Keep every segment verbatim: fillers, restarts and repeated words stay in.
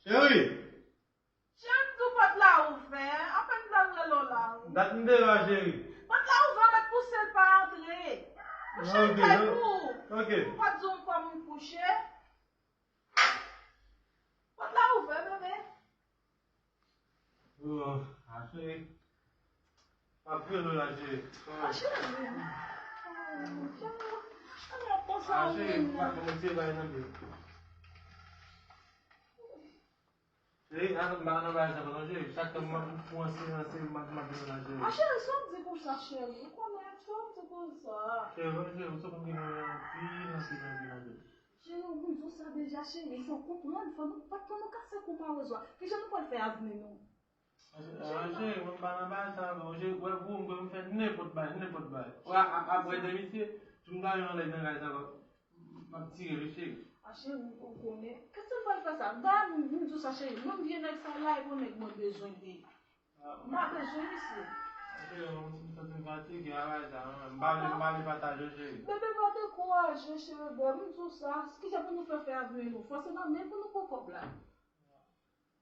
Cheri! Cheri, m di w pòt la ouvè. Apèn m t al rele w la, wi. Dat m te la, cheri. Pòt la ouvè, mèt pouse l pa antre. Mwen cheri, kay pou ou. Ok. M pa t di w kòm m kouche. Pòt la ouvè, bebe. Oh, a cheri. M ap rele w la, cheri. A cheri. Cheri, an ap panse a ou menm nan. Cheri, m pa kòmanse bay nan men. Cheri, a, m pa nan bagay sa, non, cheri. Chak tan m ap pran silans, m ap, m ap vin la, cheri. A cheri, sa w di konsa, cheri? Ou konnen sa w di konsa. Cheri, cheri, ou se konn gen anpil, anpil, anpil, anpil. Cheri, ou konn di w sa deja, cheri, fò w konprann, fò nou, pa t fò nou kase kou pa wè zwa. Kijan nou pral fè avni nou? A cheri, mwen pa nan bagay sa avè w. Cheri, wè pou m, mwen fè nenpòt bagay, nenpòt bagay. Wè, a, a, apre de misye, tou m gade yon lèg nan kay sa, m ap tire li, cheri. A cheri, ou konnen. Kèt sa l pral fè sa? Dayè, m, m di w sa, cheri, menm vye nèg sa la, e pou nèg mwen bezwen li. M pa bezwen misye. Cheri, mwen santi m fatige avè sa, m pa vle, m pa vle pataje, cheri. Bebe, pa dekouraje, cheri, bebe, m di w sa. Kijan pou nou fè fè avni nou? Fò se nan men pou nou pran kòb la.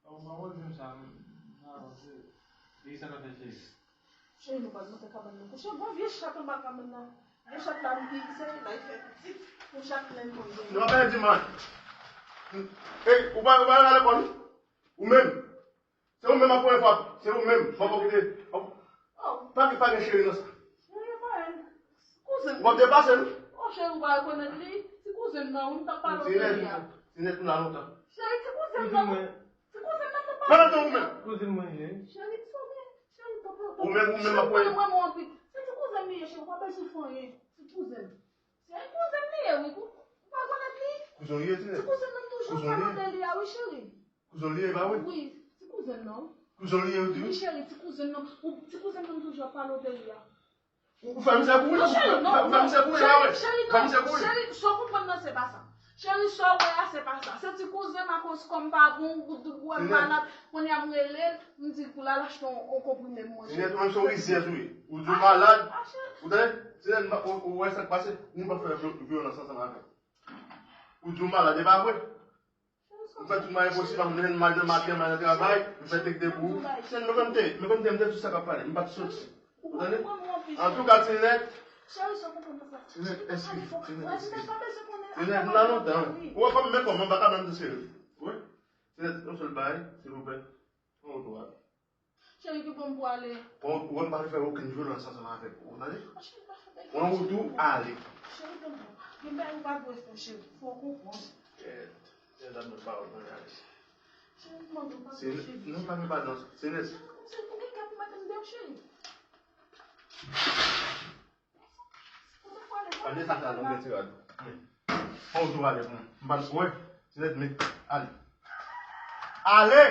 Ou pa wè menm sa, non, cheri. Li sa nan tèt, cheri. Cheri, nou pral monte kabann nou kouche. Gon vye chat anba kabann nan. Vye chat la, m ki se la, li fè pitit. Pou chat menm manje. Nou pa pèdi, man. Ey, ou pa, ou pa al lekòl, wi? Ou menm. Se ou menm, ankò yon fwa. Se ou menm. Mwen pa kite. Oh, pa gen, pa gen cheri nan sa. Cheri pa en. Kouzen. Ou ap depase nou. Oh, cheri, ou pa rekonèt li? Ti kouzen nan, wi, m t ap pale w de li a. Tinèt, Tinèt, m la lontan. Cheri, ti kouzen nan. Ti kouzen nan, m t ap pale w de li a. Pandan tan ou menm. Kouzen mwen ye. Cheri, sove. Cheri, tonton, tonton. Ou menm, ou menm, cheri, ap wè. Mwen, mwen, anpil. Se ti kouzen li ye, cheri, ou pa bezwen fè anyen. Ti kouzen. Cheri, kouzen li ye, wi. Ou, ou pa rekonèt li? Kouzen li ye, Tinèt. Ti kouzen nan, m toujou ap pale w de li a, wi, cheri. Kouzen li ye, pa vre? Wi, ti kouzen nan. Kouzen li ye, ou di? Wi, cheri, ti kouzen nan. Ou, ti kouzen nan, m toujou ap pale w de li a. Ou fè mizè pou li? Non, cheri, non, ou fè mizè pou li, pa vre? Cheri, non, cheri, sa w konprann nan, se pa sa. Cheri, sa w wè a, se pa sa. Se ti kouzen m, akoz kò m pa bon, ou, ou, ou wè m malad. Kounye a m rele l, m di l pou l al achte yon, yon konprime m manje. Tinèt, ou menm se yon rizyèz ou ye. Ou di w malad. Ou tande? Tinèt, ou, ou wè sa k pase? Moun pa fè vyo-, vyolans ansanm avè w. Ou di w malad, e pa vre? M fè tout mwayen posib, m al nan maten, m al nan travay, m fè tekte pou ou. Se nou konn te, nou konn te, m te tout sa k ap pale, m pa t soti. Ou tande? Antouka, Tinèt. Tinèt, eskize, Tinèt, eskize. Tinèt, m la lontan, wi. Ou wè kòm, men kòman, m pa ka menm te sere. Wi. Tinèt, yon sèl bagay, silvouplè. Yon wotou a. Cheri, ki bò m pou ale? Bon, ou wè m pa vle fè okenn vyolans ansanm avèk ou, ou tande? Yon wotou, ale. Cheri, tanpri. Gen bagay ou pa dwe fè, cheri. Fò w konprann. Kèt, kèt, dam nan pawòl mwen ale. Cheri, m mande w padon, cheri. Non, pa gen padon. Se nèg. Se kòmsi ou gen kèt pou mete m deyò, cheri. Kote pou ale? Pale sa, sa, nan mete rad. Fò w tou ale pou mwen. M pa t wè. Se nèg, men. Ale. Ale!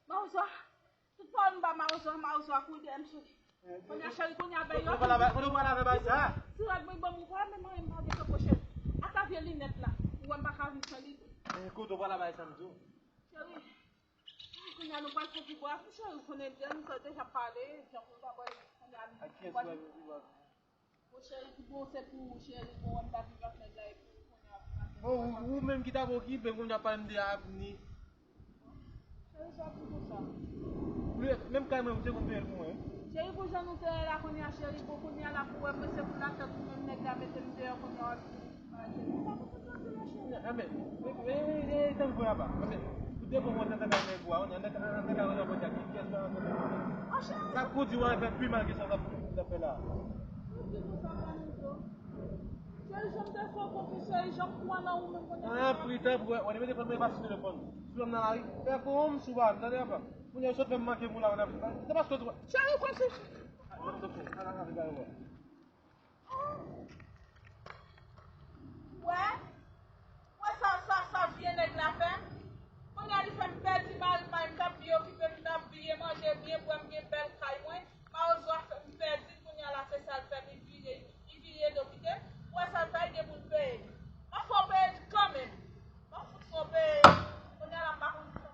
Mawzwa, tout pawòl m ba Mawzwa, Mawzwa kouri dèyè m, cheri. Kounye a, cheri, kounye a, bay yo. Kote w pral avè, kote w pral avè bay sa? Ti rad mwen ban m ou pa, men mwen, m pa vle kanpe, cheri. Ak sa vye linèt la, ou wè m pa ka viv san li. Kote w pral avè bay sa, m di w? Cheri, kounye a, nou pral fè pi bwa, cheri, ou konnen byen, nou sa deja pale, jan pou nou ta pale, kounye a, nou pral. Ak kiyès ou pral fè pi bwa? Bon, cheri, ki bon, se pou ou, cheri, bon, wè m ta viv ak nèg la epi ou konnen ap mache. Bon, ou, ou menm ki ta pou okipe m, kounye a pale m de avni. Cheri, sa pou konsa. Menm kay mwen, ou te konn peye l pou mwen. Cheri, pou jan nou te ye la, kounye a, cheri, bon, kounye a la pou wè, mwen se pou lakèt ou menm nèg la mete m deyò, kounye a w ap di. Anben, e, e, e, tann pwen apa. Anben, ou te bon mwen nan kay nèg ou a, nan kay, nan kay ou nan pòt la, ki, kiyès la nan pòt la? Sa k pou di w an fè pi mal ke sa w t ap, w t ap fè la. Cheri, jan m te fè w konfyans, cheri, jan m kwè nan ou menm kounye a. Tanpri, tanpri, wè, wè, mete telefòn mwen, pase telefòn. Si w nan lari, fè kòm si w pa, tande apa. Kounye a, sot fè m manke moun la, w ap, se paske w di, cheri, kòmsi. Ala, ala, ala, ala, ala.